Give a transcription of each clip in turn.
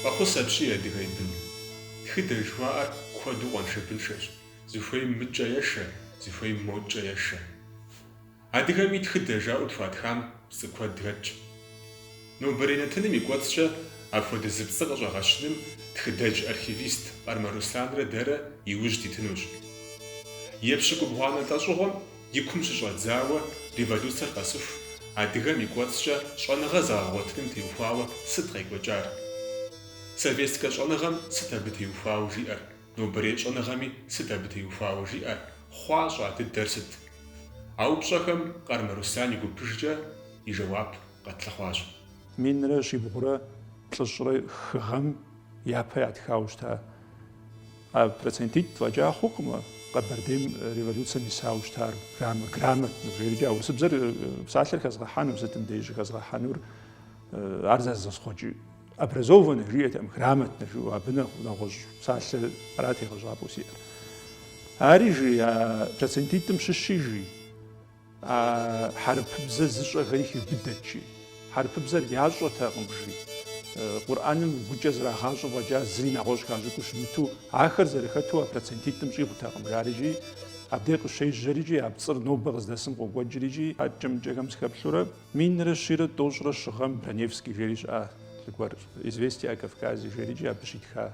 Фӏэхъус апщий, адыгэ и бын. Тхыдэ жыхуаӏэр куэду къуаншэбыншэщ, зыхуейм мыдкӏэ ешэ, зыхуейм модкӏэ ешэ. Адыгэми тхыдэ жаӏэу тхуатхам пцӏы куэд хэтщ. Нобэрей нэтыным и кӏуэцӏкӏэ апхуэдэ зы пцӏы къыщӏэгъэщыным тхыдэдж-архивист Къармэ Руслъанрэ дэрэ и ужь дитынущ. Епщыкӏубгъуанэ лӏэщӏыгъуэм и кум щыщӏэдзауэ революцэр къэсыху адыгэм и кӏуэцӏкӏэ щӏэныгъэ зэгъэгъуэтыным теухуауэ сыт къекӏуэкӏар? Советскэ щӏэныгъэм сыт абы теухуауэ жиӏэр? Нобэрей щӏэныгъэми сыт абы теухуауэ жиӏэр? Хъуа щӏа дыдэр сыт? А упщӏэхэм Къармэ Руслъан и гупыжкӏэ и жэуап къэтлъыхъуащ. Минрэ щибгъурэ плӏыщӏрэ хы гъэм япэ ятхауэ щыта а процентитӏ фӏэкӏа хъукъым Къэбэрдейм революцэм исауэ щытар грамотно жери, а урысыбзэр псалъэр хэзгъэхьэну, сытым деж щыхэзгъэхьэнур ар зэзгъэхъуэкӏ образованный жиӏэтэкъым, грамотно жиӏэу, абы нэгъуэщӏ псалъэ ара тегъэщӏапӏэу сиӏэр. Ари жи, а процентитӏым щыщи жи, а хьэрыпыбзэ зыщӏэхэри хиубыдэт жи. Хьэрыпыбзэр ящӏэтэкъым жи. Къурӏэным гукӏэ зрагъащӏэу фӏэкӏа зыри нэгъуэщӏ хащӏыкӏыу щымыту, ахэр зэрыхэту а процентитӏым щӏигъутэкъым жари икӏи, абдей къыщежьэри икӏи, а пцӏыр нобэ къыздэсым къокӏуэкӏри икӏи, адэкӏэ-мыдэкӏэхэм сыхэплъурэ, минрэ щийрэ тӏощӏрэ щы гъэм Броневский жери щыӏа лӏы гуэр, Известия о Кавказе жери икӏи абы щитха.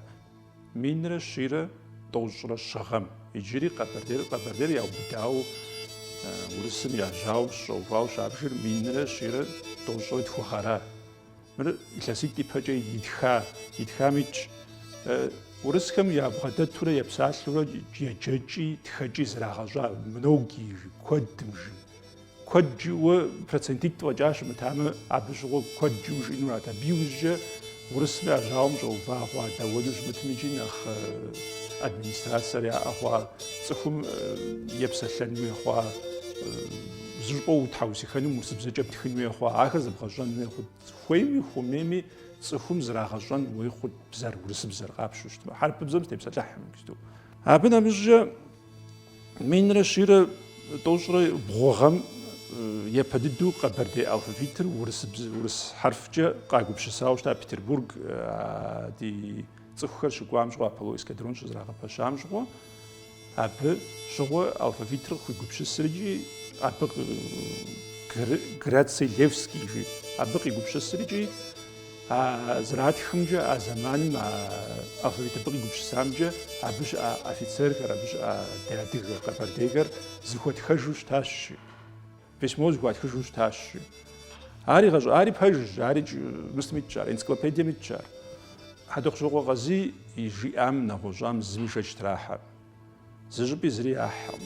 Минрэ щийрэ тӏощӏрэ щы гъэм. Иджыри Къэбэрдейр, Къэбэрдейр яубыдауэ урысым я жьауэм щыщӏэувауэ щабжыр минрэ щийрэ тӏощӏрэ тху гъэра. Мыр илъэситӏ ипэкӏэ итха, итхам итщ. Урысхэм ябгъэдэтурэ епсалъэурэ еджэкӏи тхэкӏи зрагъэщӏа многие жи, куэдым жи. Куэд жиӏэу процентитӏ фӏэкӏа щымытамэ, абы щыгъуэ куэд жиӏэу жиӏэнурат. Абы иужькӏэ урысым я жьауэм щӏэува хъуа, дауэдэу щымытми икӏи нэхъ администрацэр яӏэ хъуа, цӏыхум епсэлъэн хуей хъуа, зыщӏыпӏэ утхьэусыхэну урысыбзэкӏэ птхын хуей хъуа, ахэр зэбгъэщӏэн хуей хъут. Хуейми хуэмейми цӏыхум зрагъэщӏэн хуей хъут бзэр, урысыбзэр къапщтэу щытмэ. Хьэрыпыбзэм сытепсэлъыхькъым иджыпсту. Абы нэмыщӏкӏэ Минрэ щийрэ тӏощӏрэ бгъу гъэм япэ дыдэу къэбэрдей алфавитыр урыс хьэрфкӏэ къагупсысауэ щыта Петербург ди цӏыхухэр щыкӏуам щыгъуэ, полуэскадрон щызэрагъэпэщам щыгъуэ, абы щыгъуэ алфавитыр къыхуигупсысыр икӏи абы Грацилевский жи, абы къигупсысыр икӏи А зэратхымкӏэ, а зэманым а алфавит абы къигупсысамкӏэ абы щыӏа офицерхэр, абы щыӏа ди адыгэ къэбэрдейхэр зыхуэтхэжу щытащ жи. Письмо зыхуатхыжу щытащ жи. Ари гъэщӏ, ари пэжщ, ари мысым итщ ар, энциклопедием итщ ар. Хьэтӏохъущокъуэ Къазий и жиӏам нэгъуэщӏам зыми шэч трахьэркъым. Зы щӏыпӏи зыри яхькъым.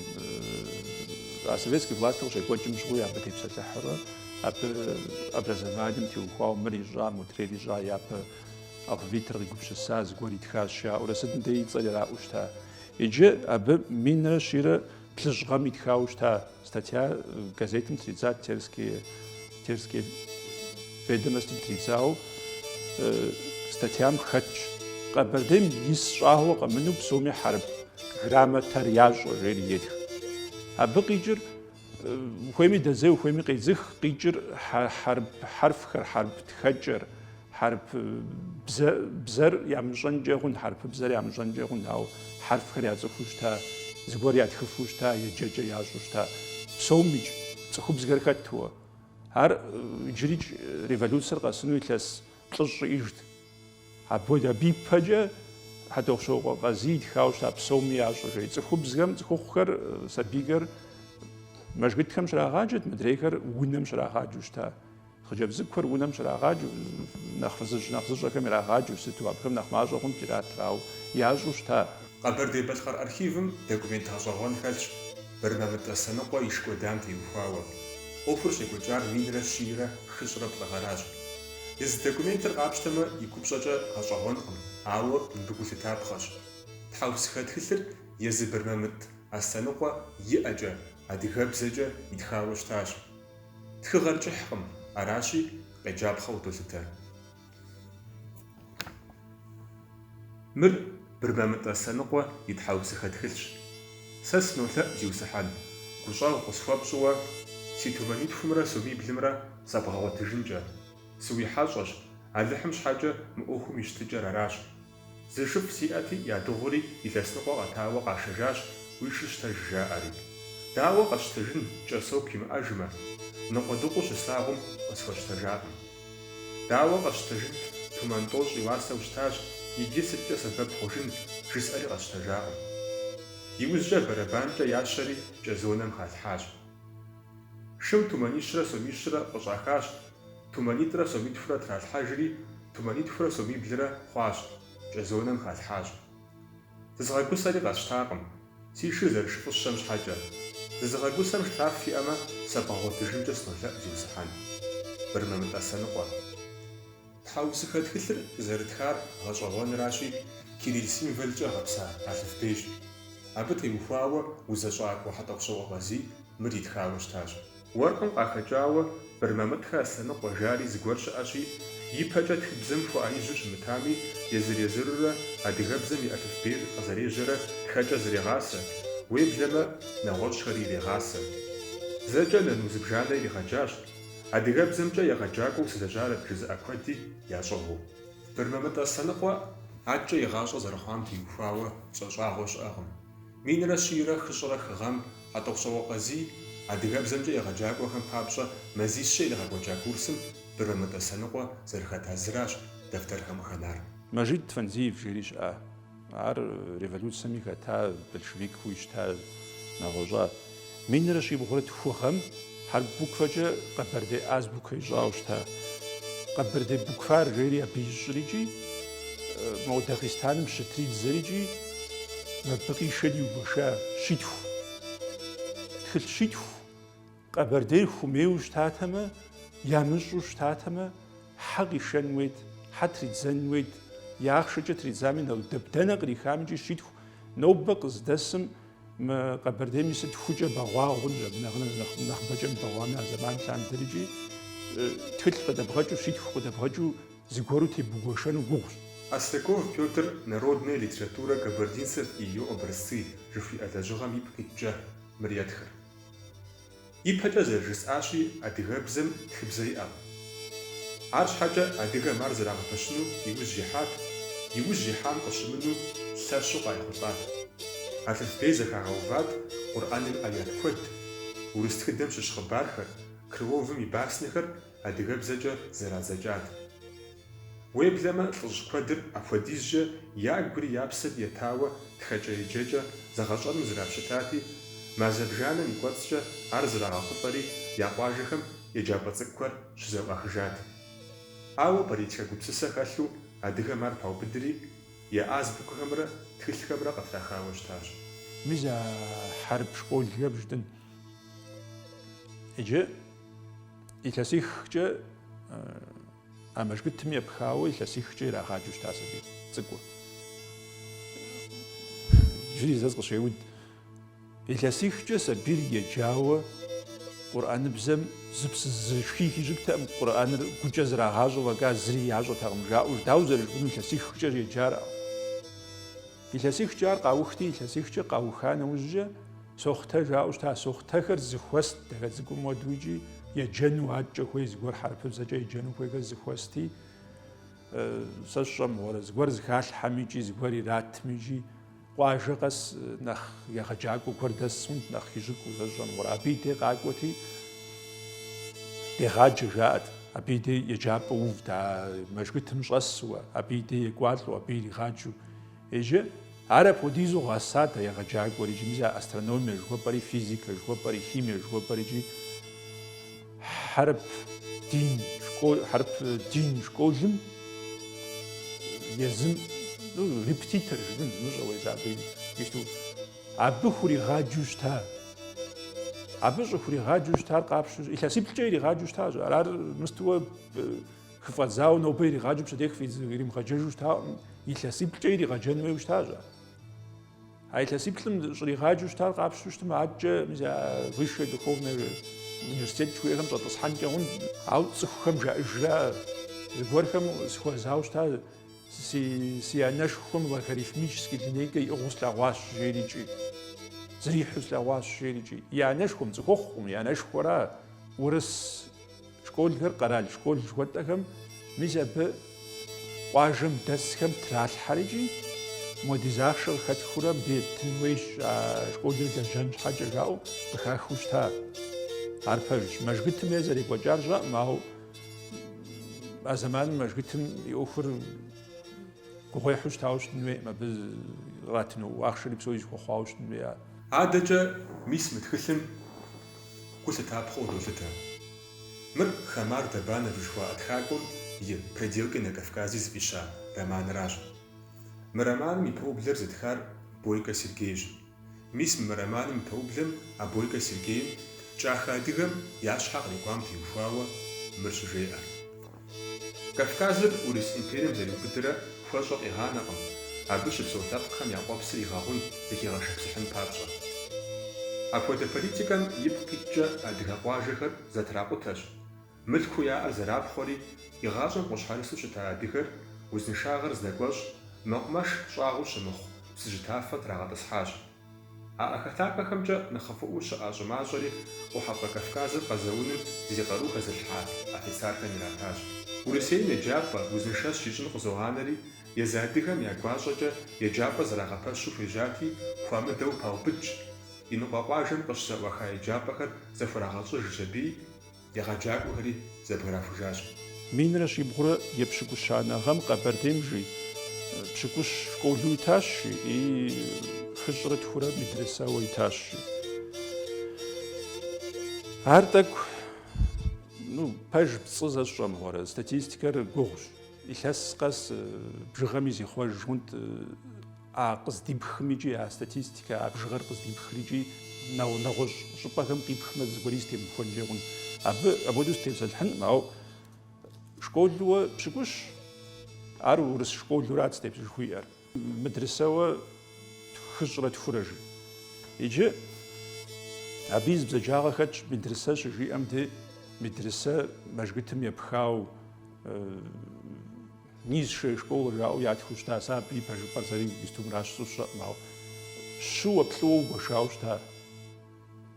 А советский властыр къыщекӏуэкӏым щыгъуи абы тепсэлъыхьурэ, абы образованием теухуауэ мыр ищӏа, модрейр ищӏа, япэ алфавитыр къигупсыса, зыгуэр итхащ жаӏэурэ сытым дей и цӏэр ираӏуэу щыта. Иджы абы минрэ щийрэ плӏыщӏ гъэм итхауэ щыта статья газетым тридзат Терские, Терские ведомостым тридзауэ статьям хэтщ. Къэбэрдейм ис щӏагъуэ къэмынэу псоми хьэрып грамотэр ящӏэ, жери етх. Абы къикӏыр ухуейми дэдзей, ухуейми къедзых, къикӏыр хьэрып хьэрфхэр, хьэрып тхэкӏэр, хьэрып бзэр ямыщӏэнкӏэ хъун, хьэрыпыбзэр ямыщӏэнкӏэ хъун, ауэ хьэрфхэр яцӏыхуу щыта, зыгуэр ятхыфу щыта, еджэкӏэ ящӏу щыта. Псомикӏ цӏыхубзхэр хэтуэ. Ар иджырикӏ революцэр къэсыну илъэс плӏыщӏ иӏэжт. Абы ипэкӏэ Хьэтӏохъущокъуэ Къазий итхауэ щыта псоми ящӏэ жери. Цӏыхубзхэм, цӏыхухъухэр, сабийхэр мэжгытхэм щрагъаджэт, мыдрейхэр унэм щрагъаджэу щыта. Хъыджэбз цӏыкӏухэр унэм щрагъаджэу, нэхъ фызыжь нэхъ зыщӏэхэм ирагъаджэу сыту, абыхэм нэхъ мащӏэ хъунт иратыр, ауэ ящӏэу щыта. Къэбэрдей-Балъкъэр архивым документ гъэщӏэгъуэн хэлъщ Бырмамытӏ Аслъэныкъуэ иш кӏуэдам теухуауэ. ӏуэхур щекӏуэкӏар минрэ щийрэ хыщӏрэ плӏы гъэращ. Езы документыр къапщтэмэ, и купщӏэкӏэ гъэщӏэгъуэнкъым, ауэ мыбы гу лъытапхъэщ. Тхьэусыхэ тхылъыр езы Бырмамытӏ Аслъэныкъуэ и ӏэкӏэ, адыгэбзэкӏэ итхауэ щытащ. Тхыгъэр кӏыхькъым, аращи, къеджапхъэу долъытэ. Мыр Бырмамытӏ Аслъэныкъуэ и тхьэусыхэ тхылъщ. Сэ сынолъэӏу, зиусхьэн, гущӏэгъу къысхуэпщӏыуэ си тумэнитхумрэ сомиблымрэ сэбгъэгъуэтыжынкӏэ. Сыуихьэщӏэщ. Алыхьым щхьэкӏэ мы ӏуэхум и щытыкӏэр аращ. Зы шыфӏ сиӏэти, ядыгъури, илъэс ныкъуэ къэтауэ къашэжащ, уи шыр щтэж жаӏэри. Дауэ къэсщтэжын, кӏэсоку имыӏэжмэ? Ныкъуэдыкъуэу щыслъагъум къысхуэщтэжакъым. Дауэ къэсщтэжынт, тумэн тӏощӏ и уасэу щытащ, иджы сыткӏэ сэбэп хъужын, жысӏэри къэсщтэжакъым. Иужькӏэ бэрэбанкӏэ ящэри кӏэзонэм халъхьащ. Шым тумэнищрэ сомищрэ къыщӏахащ, тумэнитӏрэ сомитхурэ тралъхьэжри, тумэнитхурэ сомиблрэ хъуащ, кӏэзонэм халъхьащ. Зызгъэгусэри къэсщтакъым, си шыр зэрышыфӏыщэм щхьэкӏэ. Зызыгъэгусэм штраф иӏэмэ, сэбгъэгъуэтыжынкӏэ сынолъэӏу, зиусхьэн. Бырмамытӏ Аслъэныкъуэ. Тхьэусыхэ тхылъыр зэрытхар гъэщӏэгъуэнращи, кирилл символкӏэ гъэпса алыфбейщ. Абы теухуауэ узэщӏакӏуэ Хьэтӏохъущокъуэ Къазий мыр итхауэ щытащ. Уэркъым къахэкӏауэ Бырмамытӏхэ Аслъэныкъуэ жари зыгуэр щыӏэщи, ипэкӏэ тхыбзэм хуэӏэижьу щымытами, езыр-езырурэ адыгэбзэм и алыфбейр къызэрежьэрэ тхэкӏэ зрегъасэ, уеблэмэ нэгъуэщӏхэри ирегъасэ. Зэкӏэ нану зыбжанэ иригъэджащ, Адыгэбзэмкӏэ егъэджакӏуэу сылэжьарэт жызыӏэ куэди ящӏыгъуу. Бырмамытӏ Аслъэныкъуэ адэкӏэ и гъащӏэ зэрыхъуам теухуауэ тщӏэ щӏагъуэ щыӏэкъым. Минрэ щийрэ хыщӏрэ хы гъэм Хьэтӏохъущокъуэ Къазий адыгэбзэмкӏэ егъэджакӏуэхэм папщӏэ мазищкӏэ иригъэкӏуэкӏа курсым Бырмамытӏ Аслъэныкъуэ зэрыхэта зыращ дэфтэрхэм къыхэнар. Мэжид Фанзиев жери щыӏа. Ар революцэми хэта, большевикыуи щыта, нэгъуэщӏа. Минрэ щибгъурэ тху гъэм хьэрып буквэкӏэ къэбэрдей азбукэ ищӏауэ щыта. Къэбэрдей букварь жери абы ищӏрикӏи, мо Дагъистаным щытридзэрикӏи, мыбы къишэри иугуэша щитху. Тхылъ щитху Къэбэрдейр хумейуэ щытатэмэ, ямыщӏу щытатэмэ, хьэ къишэн хуейт, хьэ тридзэн хуейт, и ахъшэкӏэ тридзами, дэнэ кърихамикӏи щитху. Нобэ къыздэсым мы Къэбэрдейми сыт хукӏэ бэгъуа хъунщ, абы нэхърэ нэхъыбэкӏэ мыбэгъуами а зэман лъандэрикӏи тхылъ къыдэбгъэкӏыу, щитху къыдэбгъэкӏыу зыгуэру тебугуэшэну гугъущ. Остряков Петр Народная литература кабардинцев и ее образцы жыхуиӏэ лэжьыгъэм ипкъ иткӏэ мыр етхыр. Ипэкӏэ зэрыжысӏащи, адыгэбзэм тхыбзэ иӏэкъым. Арщхьэкӏэ адыгэм ар зэрагъэпэщыну иужь ихьат, иужь ихьам къыщымыну лъэщу къайхъулӏат. Алыфбей зэхагъэуват Къурӏэным ӏэят куэд, урыс тхыдэм щыщ хъыбархэр, Крыловым и баснэхэр адыгэбзэкӏэ зэрадзэкӏат. Уеблэмэ, лӏыжь куэдыр апхуэдизкӏэ ягури я псэри етауэ тхэкӏэ-еджэкӏэ зэгъэщӏэным зрапщытати, мазэ бжанэм и кӏуэцӏкӏэ ар зрагъэхъулӏэри я къуажэхэм еджапӏэ цӏыкӏухэр щызэӏуахыжат. Ауэ политикэ гупсысэ хэлъу адыгэм ар паубыдри, я азбукэхэмрэ тхылъхэмрэ къытрахауэ щытащ. Мис а хьэрып школхэр жытӏэн. Иджы илъэсихкӏэ А мэжгытым епхауэ илъэсихкӏэ ирагъаджэу щыта сабий цӏыкӏур. Иджыри зэ сыкъыщеуд. Илъэсихкӏэ сабийр еджауэ къурӏэныбзэм зы псы зы шхий хищӏыкӏтэкъым, къурӏэныр гукӏэ зрагъащӏэу фӏэкӏа зыри ящӏэтэкъым жаӏэу, дауэ зэрыжыпӏэнур илъэсихкӏэ еджар? Илъэсихкӏэ ар къаухти, илъэсихкӏэ къауха нэужькӏэ сохътэ жаӏэу щыта. Сохътэхэр зыхуэст дахэ цӏыкӏум хуэдэу икӏи еджэну адэкӏэ хуей зыгуэр хьэрыпыбзэкӏэ еджэну хуейхэр зыхуэсти, сэ сщӏэ мыгъуэрэ зыгуэр зыхалъхьэм икӏи зыгуэр иратым икӏи къуажэ къэс нэхъ егъэджакӏуэ гуэр дэс хъунт, нэхъ хищӏыкӏыу сэ сщӏэ мыгъуэрэ. Абы и дей къакӏуэти, дегъаджэ жаӏэт. Абы и дей еджапӏэ увт, а мэжгытым щӏэсуэ, абы и дей екӏуалӏэу, абы иригъаджэу. Иджы ар апхуэдизу гъэсат а егъэджакӏуэр икӏи мис а астрономие жыхуэпӏэри, физикэ жыхуэпӏэри, химие жыхуэпӏэри икӏи хьэрып дин школ, хьэрып дин школым езым, ну, репетитор жыпӏэн зымыщӏэуэ езы абы ищту. Абы хуригъаджэу щыта. Абы щӏыхуригъаджэу щытар къапщу, илъэсиплӏкӏэ иригъаджэу щытащ. Ар ар мыстуэ хыфӏэдзауэ нобэ иригъаджэу пщэдей иримыгъэджэжу щытакъым, илъэсиплӏкӏэ иригъэджэн хуейуэ щытащ ар. А илъэсиплӏым щӏригъаджэу щытар къапщу щытмэ, адэкӏэ мис а высшее духовное университет жыхуиӏэхэм щӏэтӏысхьэнкӏэ хъун. Ауэ цӏыхухэм жаӏэжра, зыгуэрхэм сыхуэзауэ щыта, си, си анэшхуэм логарифмический линейкэ иӏыгъыу слъэгъуащ, жерикӏи. Зэрихьэу слъэгъуащ, жерикӏи. И анэшхуэм, цӏыхухъукъым, и анэшхуэра. Урыс школхэр, къэрал школ жыхуэтӏэхэм. Мис абы къуажэм дэсхэм тралъхьэр икӏи модиз ахъшэ къыхэтхыурэ мыбы еттын хуейщ а школыр лэжьэн щхьэкӏэ жаӏэу къыхахыу щыта. Ар пэжщ. Мэжгытым е зэрекӏуэкӏар сщӏэкъым, ауэ а зэманым мэжгытым и ӏуэхур гугъуехьу щытауэ щытын хуейкъым, абы къратыну ахъшэри псори зэхуэхъуауэ щытын хуей ар. Адэкӏэ мис мы тхылъым гу лъытапхъэу къыдолъытэ. Мыр Хамар Дабанов жыхуаӏэ тхакӏуэм и Проделки на Кавказе зыфӏища романыращ. Мы романым и пэублэр зытхар Бойкэ Сергейщ. Мис мы романым и пэублэм а Бойкэ Сергейм кӏахэ адыгэм я щхьэ кърикӏуам теухуауэ мыр щыжеӏэ. Кавказыр Урыс империем зэриубыдрэ хуэщӏэ къигъанэкъым, абы щыпсэу лъэпкъхэм я къуэпсыр игъэгъун, зэхигъэшыпсыхьын папщӏэ. Апхуэдэ политикэм ипкъ иткӏэ адыгэ къуажэхэр зэтракъутэщ, мылъкуу яӏэр зэрапхъуэри, игъащӏэм къущхьэрысу щыта адыгэр узыншагъэр здэкӏуэщӏ, мэкъумэш щӏагъуэу щымыхъу Псыжь тафэ трагъэтӏысхьащ. А ӏэхэлъахэхэмкӏэ нэхъыфӏыӏуэу щыӏа щӏы мащӏэри Къухьэпӏэ Кавказыр къэзэуным зи къару хэзылъхьа офицархэм иратащ. Урысейм еджапӏэ узыншэщ ищӏын къызогъанэри, езы адыгэм я гуащӏэкӏэ еджапӏэ зэрагъэпэщу хуежьати, хуамыдэу паубыдщ, иныкъуэ къуажэм къыщызэӏуаха еджапӏэхэр зэхурагъэщӏыжщ аби, Егъэджакӏуэхэри зэбграхужащ. Минрэ щибгъурэ епщыкӏущанэ гъэм Къэбэрдейм жи пщыкӏущ школу итащ жи, и хыщӏрэ тхурэ медресэуэ итащ жи. Ар тӏэкӏу, ну, пэж пцӏы сэ сщӏэ мыгъуэрэ, статистикэр гугъущ. Илъэс къэс бжыгъэми зихъуэж хъунт. А къыздипхым икӏи а статистикэ, а бжыгъэр къыздипхыр икӏи нэгъуэщӏ щӏыпӏэхэм къипхмэ зыгуэри зытемыхуэнкӏэ хъун. Абы апхуэдэу сытепсэлъыхьынкъым, ауэ школуэ пщыкӏущ, ар урыс школурат жыхуиӏэр. Мыдрысэуэ хыщӏрэ тхурэ жи. Иджы абы и зы бзаджагъэ хэтщ медрысэ щыжиӏэм де медрысэ мэжгытым епхау Низшая школа жаӏэу ятхыу щыта, сэ абы и пэжыпӏэр сэри иджыпсту мыращ жысӏэу сщӏэкъым, ауэ щыуэ плӏыуэ угуэшауэ щыта.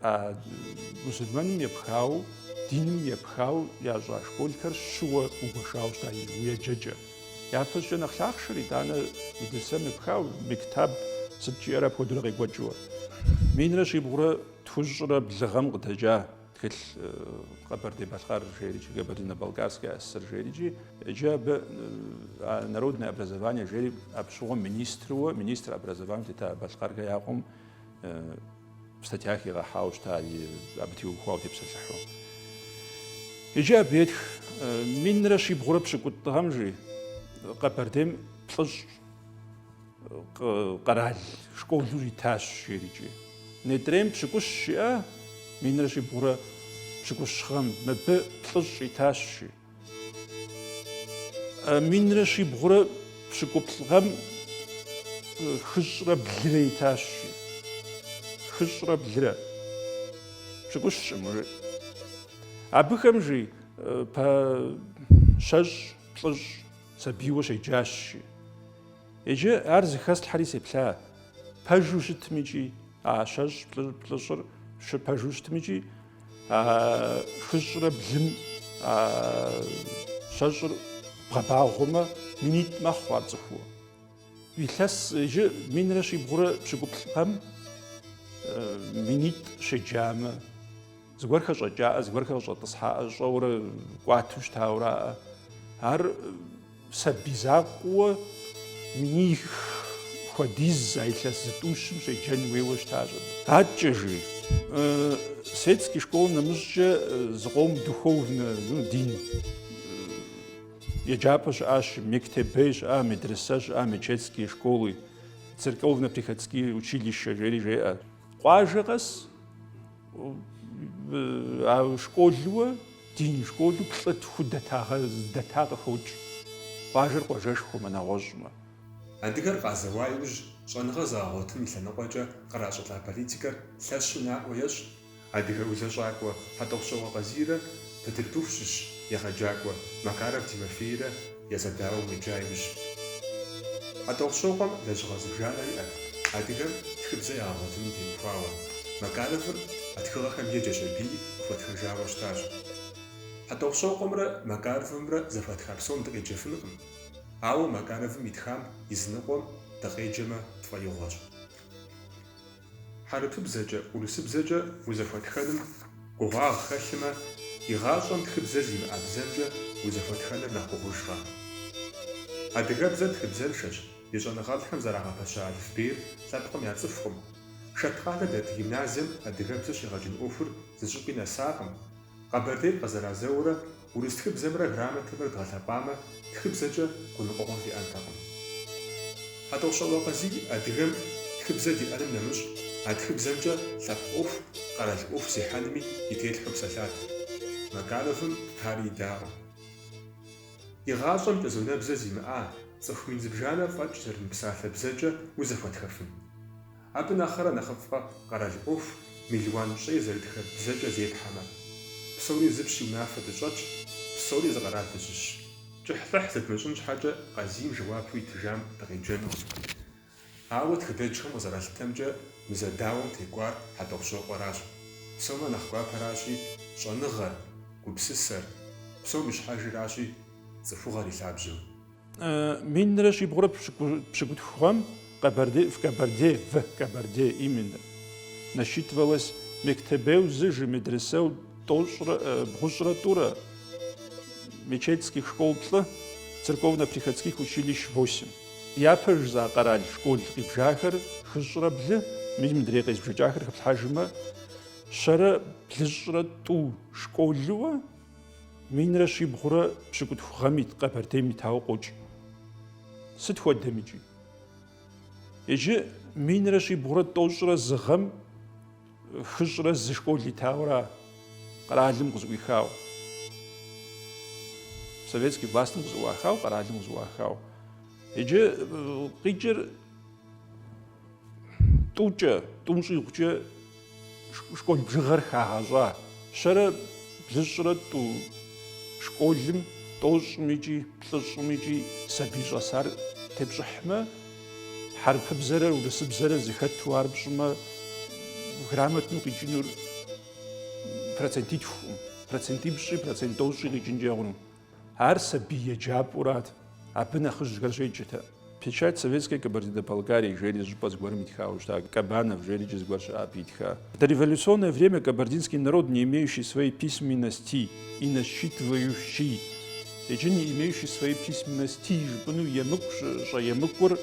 А мусульмэным епхауэ, диным епхауэ ящӏа школхэр щыуэ угуэшауэ щыта уи еджэкӏэ. Япэщӏыкӏэ нэхъ лъахъшэр, итӏанэ медресэм епхауэ, мектаб сыт жиӏэрэ апхуэдэурэ къекӏуэкӏыуэ. Минрэ щибгъурэ тхущӏрэ блы гъэм къыдэкӏа Тхылъ Къэбэрдей-Балъкъэр жерикӏи, Кабардино-Балкарская ССР жерикӏи, иджы абы а народное образование жери абы щыгъуэм министруэ, министр образованием тета Балъкъэрхэ я къуэм статья хигъэхьауэ щыта абы теухуауэ тепсэлъыхьу. Иджы абы етх минрэ щибгъурэ пщыкӏутӏ гъэм жи Къэбэрдейм плӏыщӏ къэрал школу итащ жерикӏи. Нетӏрейм пщыкӏущ жиӏа, минрэ щибгъурэ пщыкӏущ гъэм, мыбы плӏыщӏ итащ жи. Минрэ щибгъурэ пщыкӏуплӏ гъэм хыщӏрэ блырэ итащ жи. Хыщӏрэ блырэ. Пщыкӏущкъым уже. Абыхэм жи по щэщӏ, плӏыщӏ сабийуэ щеджащ жи. Иджы ар зыхэслъхьэри сеплъа, пэжу щытмикӏи, а щэщӏ плӏыщӏыр щыпэжу щытмикӏи, а хыщӏрэ блым а щэщӏыр бгъэбагъуэмэ, минитӏ мэхъу ар цӏыхуу. Илъэс иджы минрэ щибгъурэ пщыкӏуплӏ гъэм минитӏ щеджамэ, Зыгуэрхэр щӏэкӏаӏэ, зыгуэрхэр къыщӏэтӏысхьаӏэ, щӏэурэ кӏуатэу щытауэраӏэ. Ар сабий закъуэ миних хуэдиз а илъэс зытӏущым щеджэн хуейуэ щытащ абы. Адэкӏэ жи, светский школ нэмыщӏкӏэ зыкъом духовнэ, ну, дин еджапӏэ щыӏащ, мектебей щыӏа, медресэ щыӏа, мечетские школы, церковно-приходские училища жери жеӏэ. Къуажэ къэс А школуэ, дин школу плӏы тху дэта къыхокӏ. Къуажэр къуажэшхуэмэ, нэгъуэщӏмэ. Адыгэр къазэуа иужь щӏэныгъэ зэгъэгъуэтын и лъэныкъуэкӏэ къращӏылӏа политикэр лъэщу наӏуэ ещӏ адыгэ узэщӏакӏуэ Хьэтӏохъущокъуэ Къазийрэ Бытырбыху щыщ егъэджакӏуэ Макаров Тимофейрэ я зэдауэм уеджа иужь. Хьэтӏохъущокъуэм лэжьыгъэ зыбжанэ иӏэт адыгэм тхыбзэ ягъэгъуэтыным теухуауэ. Макаровыр а тхыгъэхэм еджэщ абыи къыхуэтхэжауэ щытащ. Хьэтӏохъущокъуэмрэ Макаровымрэ зэхуатха псом дыкъеджэфынкъым, ауэ Макаровым итхам и зы ныкъуэм дыкъеджэмэ тфӏэигъуэщ. Хьэрыпыбзэкӏэ, урысыбзэкӏэ узэхуэтхэным гугъуагъ хэлъымэ, игъащӏэм тхыбзэ зимыӏа бзэмкӏэ узэхуэтхэныр нэхъ гугъужкъэ? Адыгэбзэр тхыбзэншэщ, ди щӏэныгъэлӏхэм зэрагъэпэща алыфбейр лъэпкъым яцӏыхукъым. Шэткъалэ дэт гимназием адыгэбзэ щегъэджын ӏуэхур зыщӏыпӏи нэсакъым. Къэбэрдейр къызэразэурэ урыс тхыбзэмрэ грамотэмрэ дгъэлъэпӏамэ, тхыбзэкӏэ гуныкъуэгъуэ диӏэнтэкъым. Хьэтӏохъущокъуэ Къазий адыгэм тхыбзэ диӏэным нэмыщӏ, а тхыбзэмкӏэ лъэпкъ ӏуэху, къэрал ӏуэху зехьэнми и телъхьэу псэлъат. Макаровым ари идакъым. Игъащӏэм кӏэзонэбзэ зимыӏа, цӏыху мин зыбжанэ фӏэкӏ зэрымыпсалъэ бзэкӏэ узэхуэтхэфын? Абы нэхърэ нэхъыфӏкъэ къэрал ӏуэху мелуан пщӏей зэрытхэ бзэкӏэ зепхьэмэ? Псори зыпщ и унафэ дыщӏэтщ, псори зы къэрал дыщыщщ. Кӏыхьлӏыхь зыдмыщӏын щхьэкӏэ Къазийм жэуапу итыжам дыкъеджэнукъым. Ауэ тхыдэджхэм къызэралъытэмкӏэ, мы зэдауэм текӏуар Хьэтӏохъущокъуэращ. Псомэ нэхъ гуапэращи, щӏэныгъэр, гупсысэр, псом ищхьэжыращи, цӏыхугъэр и лъабжьэу. Минрэ щибгъурэ пщыкӏутху гъэм Къэбэрдей, в Кабарде, в Кабарде именно, насчитывалось мектебэу зы жи медресэу тӏощӏрэ, бгъущӏрэ тӏурэ, мечетских школ плӏы, церковно-приходских училищ восемь. Япэ жыза къэрал школ къибжахэр хыщӏрэ блы, мис мыдрей къезбжэкӏахэр хэплъхьэжмэ, щэрэ блыщӏрэ тӏу школыуэ, минрэ щибгъурэ пщыкӏутху гъэм ит Къэбэрдейм итауэ къокӏ. Сыт хуэдэм икӏи? Иджы минрэ щибгъурэ тӏощӏрэ зы гъэм хыщӏрэ зы школ итауэра къэралым къызыӏуихауэ. Советский властым къызыӏуахауэ, къэралым къызыӏуахауэ. Иджы къикӏыр тӏукӏэ, тӏум щӏигъукӏэ школ бжыгъэр хагъэщӏа. Щэрэ блыщӏрэ тӏу школым тӏощӏым икӏи плӏыщӏым икӏи сабий щӏэсар тепщӏыхьмэ, хьэрыпыбзэрэ урысыбзэрэ зэхэту ар пщӏымэ, грамотну къикӏынур процентитхукъым, процентипщӏи, процент тӏощӏи къикӏынкӏэ хъуну. Ар сабий еджапӏэурат, абы нэхъыжьхэр щеджэтэкъым. Печать Советской Кабардино-Балкарии жери зыщӏыпӏэ зыгуэрым итхауэ щыта, Кабанов жери икӏи зыгуэр щыӏа абы итха. Дореволюционное время кабардинский народ, не имеющий своей письменности и насчитывающий, иджы не имеющий своей письменности жыпӏэну емыкӏу щӏэемыкӏур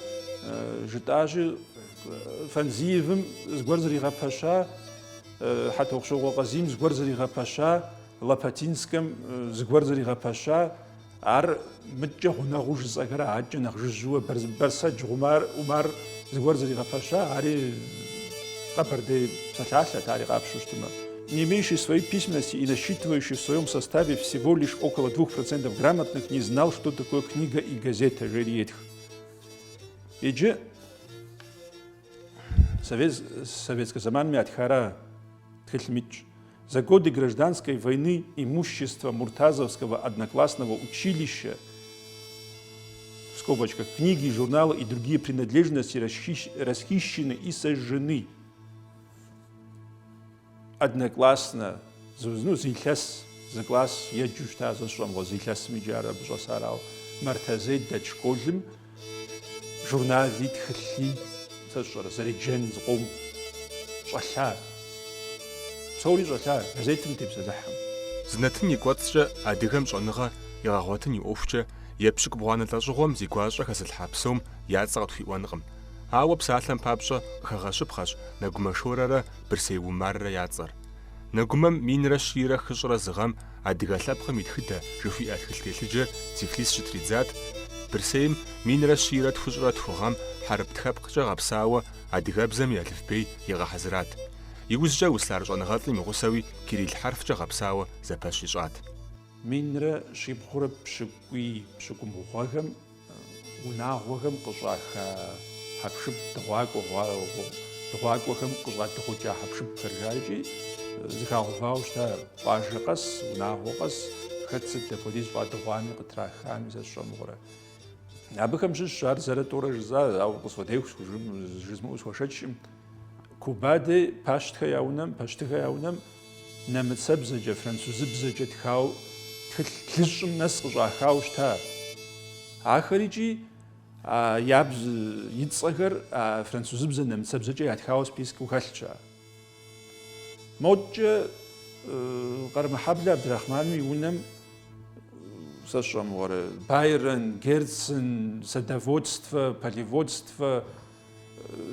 жытӏащи, Фанзиевым зыгуэр зэригъэпэща, Хьэтӏохъущокъуэ Къазийм зыгуэр зэригъэпэща, Лопатинскэм зыгуэр зэригъэпэща, ар мыдкӏэ гъунэгъуу жысӏэхэра, адэкӏэ нэхъ жыжьэуэ Бэрсэдж Умар зыгуэр зэригъэпэща, ари къэбэрдей псалъалъэт, ари къапщу щытмэ. Не имеющий своей письменности и насчитывающий в своем составе всего лишь около 2% грамотных, не знал, что такое книга и газета, жери етх. Иджы советскэ зэманым ятхара тхылъым итщ. За годы гражданской войны имущество Муртазовского одноклассного училища, в скобочках, книги, журналы и другие принадлежности расхищены и сожжены. Однокласснэ, ну, зы илъэс, зы класс еджэу щыта, сэ сщӏэмыгъуэ, зы илъэсым иджы ар абы щӏэсарауэ. Мэртэзей дэт школым журнали, тхылъи, сэ сщӏэрэ, зэреджэн зыкъом щӏэлъа. Псори щӏэлъа, газетым тепсэлъыхьым. Зы нэтын и кӏуэцӏкӏэ адыгэм щӏэныгъэ егъэгъуэтын и ӏуэхукӏэ епщыкӏубгъуанэ лӏэщӏыгъуэм зи гуащӏэ хэзылъхьа псом я цӏэ къытхуиӏуэнкъым. Ауэ псалъэм папщӏэ къыхэгъэщыпхъэщ Нэгумэ Шорэрэ Бырсей Умаррэ я цӏэр. Нэгумэм минрэ щийрэ хыщӏрэ зы гъэм Адыгэ лъэпкъым и тхыдэ жыхуиӏэ тхылъ телъыджэр Тифлис щытридзат, Бырсейм минрэ щийрэ тхущӏрэ тху гъэм хьэрып тхэпкъкӏэ гъэпсауэ адыгэбзэм и алыфбей игъэхьэзырат. Иужькӏэ Услар щӏэныгъэлӏым и гъусэуи кирилл хьэрфкӏэ гъэпсауэ зэпэщ ищӏат. Минрэ щибгъурэ пщыкӏуий пщыкӏубгъу гъэхэм Унагъуэхэм къыщӏаха хьэпшып, дыгъуакӏуэхэм къыщӏадыгъукӏа хьэпшыпхэр жарикӏи зыхагъэувауэ щыта къуажэ къэс, унагъуэ къэс, хэт сыт дапхуэдиз фӏадыгъуами, къытрахами, сэ сщӏэмыгъуэрэ. Абыхэм щыщ ар зэрэ тӏурэ жызӏа, ауэ къысфӏытеху жызмыӏэу схуэшэчкъым. Куба дей Пащтхэ я унэм, Пащтыхэ я унэм нэмыцэбзэкӏэ, французыбзэкӏэ тхауэ тхылъ плӏыщӏым нэс къыщӏахауэ щыта. Ахэр икӏи а я и цӏэхэр а французыбзэ, нэмыцэбзэкӏэ ятхауэ спискэу хэлъщ ар. Модкӏэ Къармэхьэблэ Абдурэхьманым и унэм сэ сщӏэ мыгъуэрэ Байрон, Герцен, Садоводство, Полеводство,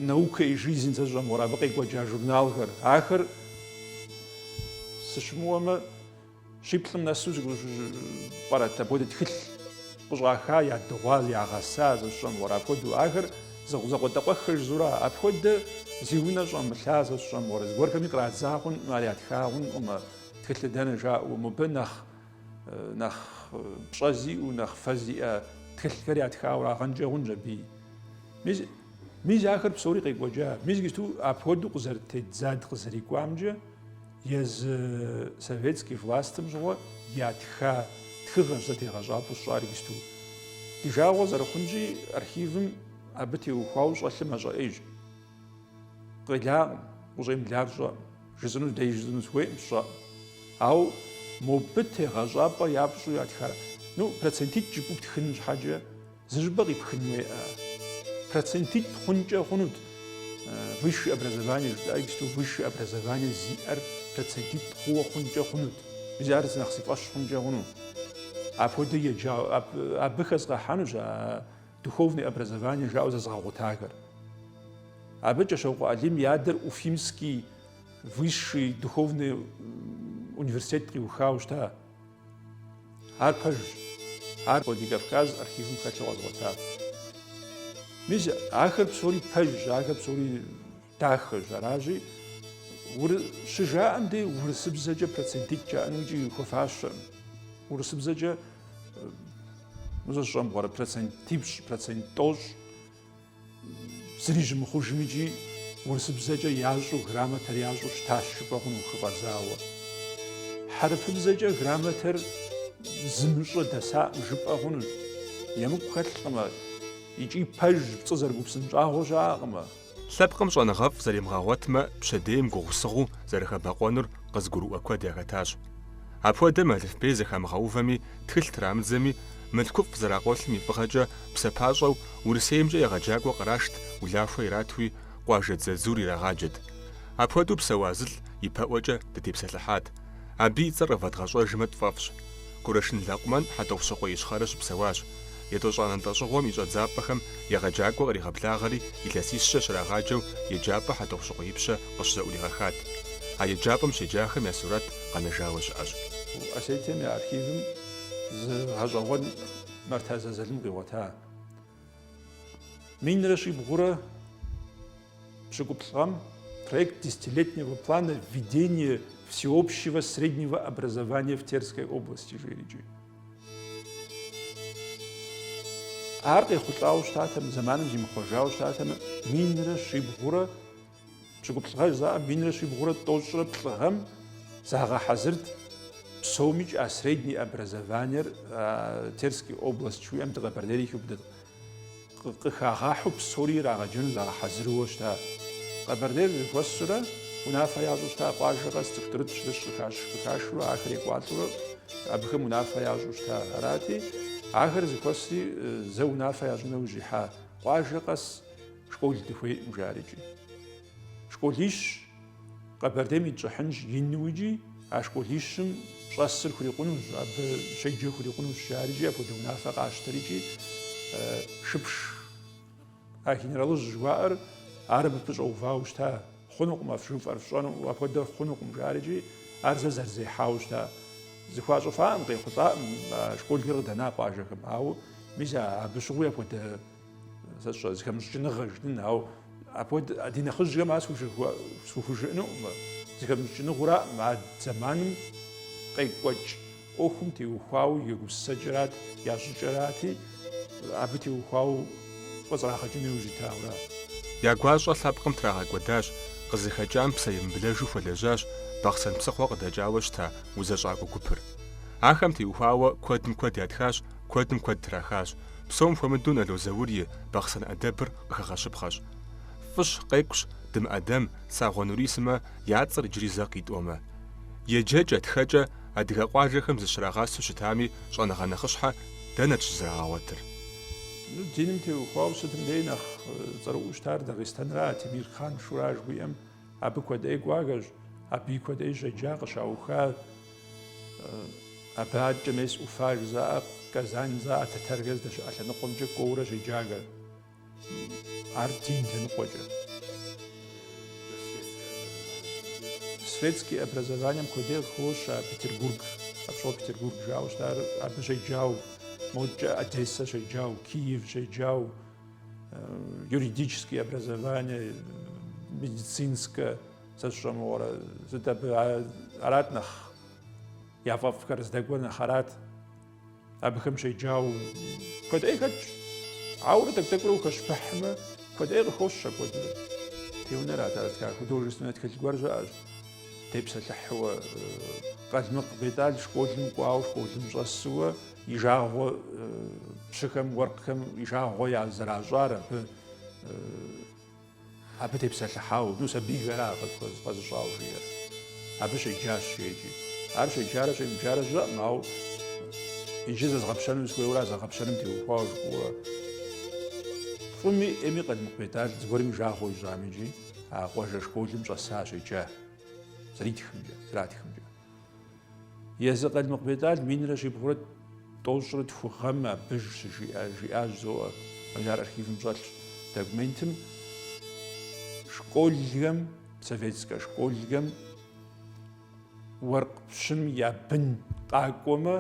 Наука и жизнь сэ сщӏэ мыгъуэрэ абы къекӏуэкӏа журналхэр. Ахэр сыщымыуэмэ, Щиплӏым нэсу пӏэрэт апхуэдэ тхылъ къыщӏаха, ядыгъуа, ягъэса, сэ сщӏэ мыгъуэрэ апхуэдэу. Ахэр зэкъуэдакъуэххэ жызура, апхуэдэ зи унэ щӏэмылъа, сэ сщӏэ мыгъуэрэ, зыгуэрхэми кърадза хъункъым, ар ятха хъункъым, тхылъыр дэнэ жаӏэу, мыбы нэхъ нэхъ пщӏэ зиӏэу, нэхъ фэ зиӏэ тхылъхэр ятхауэрагъэнкӏэ хъунщ абыи. Мис, мис ахэр псори къекӏуэкӏа. Мис иджыпсту апхуэдэу къызэрытеддза дыкъызэрикӏуамкӏэ, Езы советский властым щыгъуэ ятха тхыгъэщ сэ тегъэщӏапӏэу сщӏар иджыпсту. Ди жагъуэ зэрыхъунщи, архивым абы теухуауэ щӏэлъыр мащӏэӏейщ. Къелакъым, къыщӏемылар сщӏэкъым. Жысӏэну дэи жысӏэну сыхуейкъым, сщӏэкъым. Ауэ мобы тегъэщӏапӏэ япщӏу ятхар, ну, процентитӏ жыпӏэу птхын щхьэкӏэ, Зы щӏыпӏэ къипхын хуейӏэ. Процентитӏ хъункӏэ хъунут высшее образование жытӏа иджыпсту высшее образование зиӏэр процентитӏ хъууэ хъункӏэ хъунут. Мис ар нэхъ си фӏэщ хъункӏэ хъуну. Апхуэдэ еджа абы хэзгъэхьэнущ а духовное образование жаӏэу зэзыгъэгъуэтахэр. Абы Кӏэщокъуэ Алим и адэр Уфимский высший духовный университет къиухауэ щыта. Ар пэжщ. Ар Владикавказ архивым хэлъу къэзгъуэтащ. Мис ахэр псори пэжщ, ахэр псори дахэщ, аращи, щыжаӏэм дей урысыбзэкӏэ процентитӏ жаӏэну икӏи хуэфащэкъым. Урысыбзэкӏэ, ну, сэ сщӏэ мыгъуэрэ, процентипщӏ, процент тӏощӏ. Зыри щымыхъужым икӏи урысыбзэкӏэ ящӏу грамотэр ящӏу щытащ жыпӏэ хъуну хыфӏэдзауэ. Хьэрыпыбзэкӏэ грамотэр зымыщӏэ дэсаӏым жыпӏэ хъунущ. Емыкӏу хэлъкъымэ, икӏи пэж пцӏы зэрыгупсын щӏагъуэ щыӏэкъымэ. Лъэпкъым щӏэныгъэфӏ зэримыгъэгъуэтмэ, пщэдейм гугъусыгъуу зэрыхэбэкъуэнур къызыгурыӏуэ куэд яхэтащ. Апхуэдэм алыфбей зэхамыгъэувэми, тхылъ трамыдзэми, мылъкуфӏ зэракъуэлъым и фӏыгъэкӏэ псапащӏэу Урысеймкӏэ егъэджакӏуэ кърашт, улахуэ иратуи, къуажэ дзадзур ирагъаджэт. Апхуэдэу псэуа зылӏ ипэӏуэкӏэ дытепсэлъыхьат. Абы и цӏэр къывэдгъэщӏэжмэ тфӏэфӏщ. Кӏурэшын Лэкъумэн Хьэтӏохъущыкъуей Ищхъэрэ щыпсэуащ. Етӏощӏанэ лӏэщӏыгъуэм и щӏэдзапӏэхэм егъэджакӏуэ къригъэблагъэри илъэсищкӏэ щрагъаджэу еджапӏэ Хьэтӏохъущыкъуей Ипщэ къыщызэӏуригъэхат. А еджапӏэм щеджахэм я сурэт къэнэжауэ щыӏэщ. Осетием я архивым зы гъэщӏэгъуэн Мэртазэ Залым къигъуэта. Минрэ щибгъурэ пщыкӏуплӏ гъэм проект десятилетнего плана введения всеобщего среднего образования в Терской области жери икӏи. Ар къехъулӏауэ щытатэмэ, зэманым зимыхъуэжауэ щытатэмэ, минрэ щибгъурэ пщыкӏуплӏ гъэ жызаӏэм, минрэ щибгъурэ тӏощӏрэ плӏы гъэм загъэхьэзырт псомикӏ а средний образованиер Терский область жыхуиӏэм ди Къэбэрдейри хиубыдэт. Къыхагъахьэу псори ирагъэджэну загъэхьэзыруэ щыта. Къэбэрдейр зэхуэсурэ унафэ ящӏу щыта, къуажэ къэс цӏыху тӏурытӏ щырыщ къыхашурэ ахэр екӏуалӏэурэ абыхэм унафэ ящӏу щыта. Арати, ахэр зэхуэсри зэ унафэ ящӏыну яужь ихьа. Къуажэ къэс школ дыхуейкъым жарикӏи. Школищ Къэбэрдейм итщӏыхьынщ ину икӏи а школищым щӏэсыр хурикъунущ, абы щеджэ хурикъунущ жарикӏи, апхуэдэ унафэ къащтэрикӏи Шыпш а генералыжь жыхуаӏэр ар абы пыщӏэувауэ щыта. Хъунукъым а жыфӏэр фщӏэну, апхуэдэр хъунукъым жарикӏи, ар зэ зэрызехьауэ щыта. Зыхуащӏыфакъым, къехъулӏакъым а школхэр къыдэна къуажэхэм. Ауэ мис абы щыгъуи апхуэдэ Сэ сщӏэ, зыхэмыщӏыкӏыныгъэ жытӏэн, ауэ апхуэдэ ди нэхъыжьхэм ар схухужыӏэнукъым. Зыхэмыщӏыкӏыныгъэураӏым, а зэманым къекӏуэкӏ ӏуэхум теухуауэ я гупсысэкӏэрат, я щӏыкӏэрати, абы теухуауэ къызэрагъэкӏыну иужь итауэра. Я гуащӏэ лъэпкъым трагъэкӏуэдащ, къызыхэкӏам псэемыблэжу хуэлэжьащ Бахъсэн псыхъуэ къыдэкӏауэ щыта узэщӏакӏуэ гупыр. Ахэм теухуауэ куэдым куэд ятхащ, куэдым куэд трахащ. Псом хуэмыдэу Нало Заур и Бахъсэн ӏэдэбыр къыхэгъэщыпхъэщ. Фӏыщ, къекӏущ, Дым ӏэдэм, Цагъуэ Нурий сымэ я цӏэр иджыри зэ къитӏуэмэ. Еджэкӏэ, тхэкӏэ адыгэ къуажэхэм зыщрагъасэу щытами, щӏэныгъэ нэхъыщхьэ дэнэт щызрагъэгъуэтыр? Ну, диным теухуауэ сытым дей нэхъ цӏэрыӏуэу щытар Дагъистэнра, Темир-Хъан Шура жыхуиӏэм абы куэд ӏей кӏуахэщ, абыи куэд ӏей щеджа, къыщауха. Абы адэкӏэ мес Уфа жызаӏэ, Казань жызаӏэ, тэтэрхэр здэщыӏэ лъэныкъуэмкӏэ кӏуэурэ щеджахэр. Ар дин лъэныкъуэкӏэ. Светский образованием куэд ӏей къыхощ а Петербург, апщыгъуэ Петербург жаӏэу щытар, абы щеджау, модкӏэ Одессэ щеджау, Киев щеджау, юридический образование, медицинскэ, сэ сщӏэ мыгъуэрэ, сыт абы арат нэхъ яфӏэфӏхэр здэкӏуэр нэхъ арат. Абыхэм щеджау куэд ӏей хэтщ. Ауэрэ тӏэкӏу-тӏэкӏурэ ухэщыпыхьмэ, куэд ӏей къыхощ апхуэдэурэ. Теунэрат ар зытха художественнэ тхылъ гуэр щыӏэщ, тепсэлъыхьуэ. Къалмыкъ Бетӏал школым кӏуауэ, школым щӏэсуэ, и жагъуэ пщыхэм, уэркъхэм и жагъуэ я зэращӏар абы. Абы тепсэлъыхьауэ, ну, сабийхэра къэзыщӏауэ жиӏэр. Абы щеджащ жеӏэкӏи. Ар щеджарэ щемыджарэ сщӏэкъым, ауэ иджы зэзгъэпщэну сыхуейуэра, зэгъэпщэным теухуауэ жыпӏэурэ. Фӏыми ӏейми Къалмыкъ Бетӏал зыгуэрым и жагъуэ ищӏам икӏи а къуажэ школым щӏэса щеджа, зэритхымкӏэ, зэратхымкӏэ. Езы Къалмыкъ Бетӏал минрэ щибгъурэ тӏощӏрэ тху гъэм абы щыжиӏа, жиӏащ жызоӏэ, мис ар архивым щӏэлъщ документым. Школхэм, советскэ школхэм уэркъ пщым я бын къакӏуэмэ,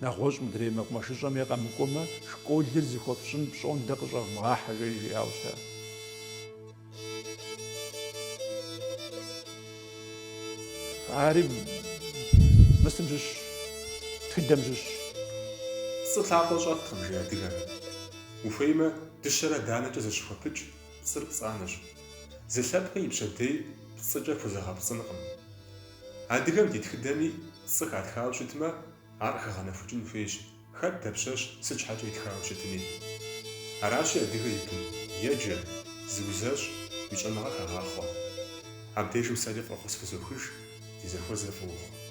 нэгъуэщӏ мыдрей мэкъумэшыщӏэм е къэмыкӏуэмэ, школыр зыхуэфщӏын пщӏондэ къыщӏэвмыгъахьэ, жери жиӏауэ щыта. Ари мысым щыщ, тхыдэм щыщ. Пцӏы лъакъуэ щӏэткъым, жи адыгэм. Ухуеймэ, дыщэрэ данэкӏэ зыщыхуэпыкӏ, пцӏыр пцӏанэщ. Зы лъэпкъи и пщэдей пцӏыкӏэ пхузэгъэпцӏынкъым. Адыгэм ди тхыдэми пцӏы хатхауэ щытмэ, ар къыхэгъэнэхукӏын хуейщ. Хэт дапщэщ сыт щхьэкӏэ итхауэ щытми. Аращи, адыгэ и бын, еджэ, зыузэщӏ, уи щӏэныгъэ хэгъахъуэ. Абдежым сэри фӏэхъус фызохыж, ди зэхуэзэ фӏы ухъу.